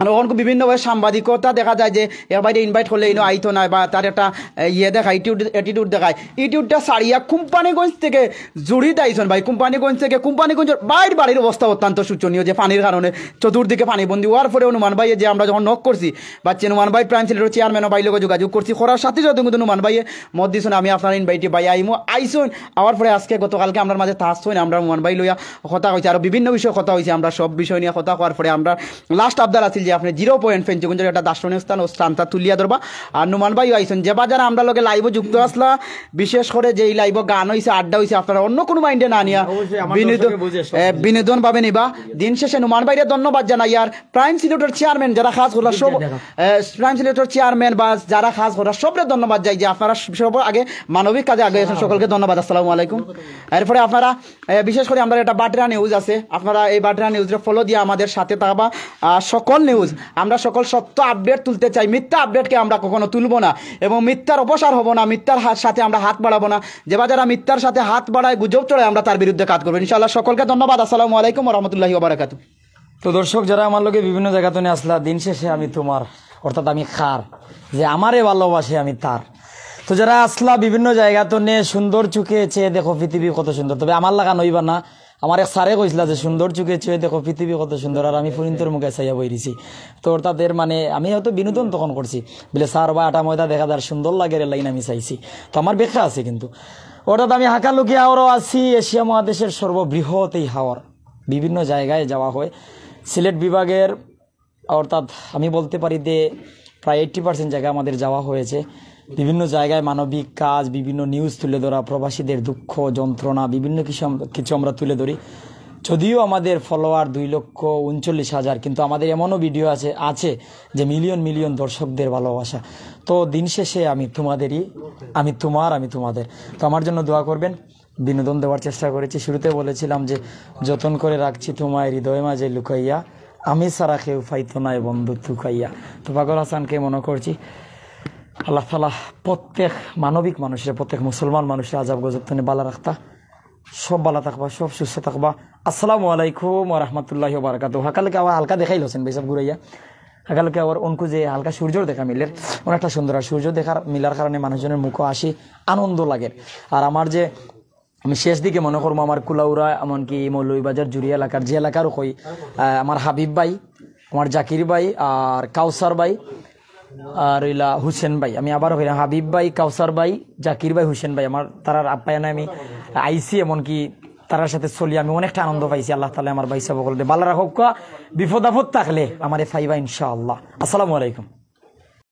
মানে, অখন বিভিন্ন ভাবে সাংবাদিকতা দেখা যায় যে এক ভাইরে ইনভাইট করলে ইনো আইতো নায়, বা তার একটা, এ, ইয়ে দেখায়, অ্যাটিটিউড দেখায়। অ্যাটিটিউডটা ছাড়িয়া কোম্পানিগঞ্জ থেকে জুড়িত আইছইন ভাই, কোম্পানিগঞ্জ থেকে। কোম্পানিগঞ্জর ভাইর বাড়ির অবস্থা অত্যন্ত শোচনীয়, যে পানির কারণে চতুর্দিকে পানিবন্দী অওয়ার পরেও নুমান ভাইয়ে যে আমরা যখন নক করছি, বা চে-, নুমান ভাই প্রাইম সিলেটর চেয়ারম্যান ও ভাইর লগে যোগাযোগ করছি, করার সাথে সাথে কিন্তু নুমান ভাইয়ে মত দিছইন, "আমি আপনার ইনভাইটে ভাই আইমু", আইছইন। আওয়ার পরে আজকে গতকালকে আমরার মাঝে থাকছইন, আমরা নুমান ভাই লইয়া কথা কইছি, আরো বিভিন্ন বিষয়ে কথা কইছি। আমরা সব বিষয় নিয়ে কথা কওয়ার পরে আমরা লাস্ট আবদার আছিল যে আপনি জিরো পয়েন্ট ফেঞ্চুগঞ্জর একটা দার্শনিক স্থান ও স্থানটা তুলিয়া ধরবা। আর নুমান ভাইও আইছইন, যে বা যারা আমরার লগে লাইভও যুক্ত আছলা, বিশেষ করে যে এই লাইভও গান হইছে, আড্ডা হইছে, আপনারা অন্য কোনো মাইন্ডে না নিয়া অবশ্যই আমার বিনোদন, দর্শকে বুঝে সব এ, বুঝে। বিনোদন ভাবে নিবা। দিন শেষে নুমান ভাইরে ধন্যবাদ জানাই, আর প্রাইম সিলেটর চেয়ারম্যান যারা কাজ করলা সব, এ, প্রাইম সিলেটর চেয়ারম্যান বা যারা কাজ করলা সবরে ধন্যবাদ যাই যে আপনারা সব আগে মানবিক কাজে আগে আছেন। সকলকে ধন্যবাদ। আসসালামু আলাইকুম। এরপরে আপনারা, এ, বিশেষ করে আমরা একটা বাটরা নিউজ আছে, আপনারা এই বাটরা নিউজরে ফলো দিয়ে আমাদের সাথে থাকবা। আর সকল নিউজ, আমরা সকল সত্য আপডেট তুলতে চাই, মিথ্যা আপডেটকে আমরা কখনো তুলবো না এবং মিথ্যার অপসার হব না, মিথ্যার হাত, সাথে আমরা হাত বাড়াবো না। যে বা যারা মিথ্যার সাথে হাত বাড়ায়, গুজব চড়ায়, আমরা তার বিরুদ্ধে কাজ করবো ইনশাআল্লাহ। সকলকে ধন্যবাদ। আসসালামু আলাইকুম ওয়া রাহমাতুল্লাহি ওয়া বারাকাতুহু। তো দর্শক, যারা আমার লগে বিভিন্ন জায়গা তনে আছলা, দিন শেষে আমি তোমার, অর্থাৎ আমি কার, যে আমারে ভালোবাসে আমি তার। তো যারা আছলা বিভিন্ন জায়গা তনে, সুন্দর চোখে চেয়ে দেখো পৃথিবী কত সুন্দর, তবে আমার লাখান অইবা না। আমার এক স্যারে কইছলা যে সুন্দর চোখে চেয়ে দেখো পৃথিবী কত সুন্দর, আর আমি ফুরিন্তর মুখে চাইয়া বই রইছি। তো অর্থাৎ এর মানে আমি হয়তো বিনোদন তখন করছি, বলে স্যার বা আটা ময়দা দেখা যার সুন্দর লাগে রে লাইন আমি চাইছি। তো আমার ব্যাখ্যা আছে কিন্তু। অর্থাৎ আমি হাকালুকি হাওরো আছি, এশিয়া মহাদেশের সর্ববৃহৎ এই হাওর। বিভিন্ন জায়গায় যাওয়া হয়। সিলেট বিভাগের, অর্থাৎ আমি বলতে পারি যে প্রায় এইট্টি পার্সেন্ট জায়গা আমাদের যাওয়া হয়েছে। বিভিন্ন জায়গায় মানবিক কাজ, বিভিন্ন নিউজ তুলে ধরা, প্রবাসীদের দুঃখ যন্ত্রণা, বিভিন্ন কিছু আম-, কিছু আমরা তুলে ধরি। যদিও আমাদের ফলোয়ার দুই লক্ষ উনচল্লিশ হাজার, কিন্তু আমাদের এমনও ভিডিও আছে, আছে যে মিলিয়ন মিলিয়ন দর্শকদের ভালোবাসা। তো দিন শেষে আমি তোমাদেরই, আমি তোমার, আমি তোমাদের। তো আমার জন্য দোয়া করবেন। বিনোদন দেওয়ার চেষ্টা করেছি। শুরুতে বলেছিলাম যে যতন করে রাখছি তোমায় হৃদয় মাঝে লুকাইয়া, আমি ছাড়া কেউ পাইতো নায় বন্ধু তুকাইয়া। তো পাগল হাসানকে মনে করছি। আল্লাহ তাআলা প্রত্যেক মানবিক মানুষরে, প্রত্যেক মুসলমান মানুষরে আজাব গজব তনে বালা রাখতা। সব বালা থাকবা, সব সুস্থ থাকবা। আসসালামু আলাইকুম ওয়া রাহমাতুল্লাহি ওয়া বারাকাতুহু। হাকালুকি হাওর হালকা দেখাইল হোসেন ভাই সাহেব ঘুরাইয়া। হাকালুকি হাওর অনকু যে হালকা সূর্যর দেখা মিলের, অনেকটা সুন্দর। আর সূর্য দেখার মিলার কারণে মানুষজনের মুখো হাসি, আনন্দ লাগের। আর আমার যে, আমি শেষ দিকে মনে করবো আমার কুলাউড়া, এমনকি মৌলভীবাজার জুড়ি এলাকার যে এলাকারও কই, আহ, আমার হাবিব ভাই, আমার জাকির ভাই, আর কাউসার ভাই, আর ইলা হুসেন ভাই। আমি আবারও কইলাম, হাবিব ভাই, কাউসার ভাই, জাকির ভাই, হুসেন ভাই, আমার তারার আপ্যায়নে আমি আইছি, এমনকি তারার সাথে চলি। আমি অনেকটা আনন্দ পাইছি। আল্লাহ তাআলা আমার ভাই সাহেব সকলকে বালা রাখউক্কা। বিপদ আপদ থাকলে আমারে পাইবা ইনশাআল্লাহ। আসসালামু আলাইকুম।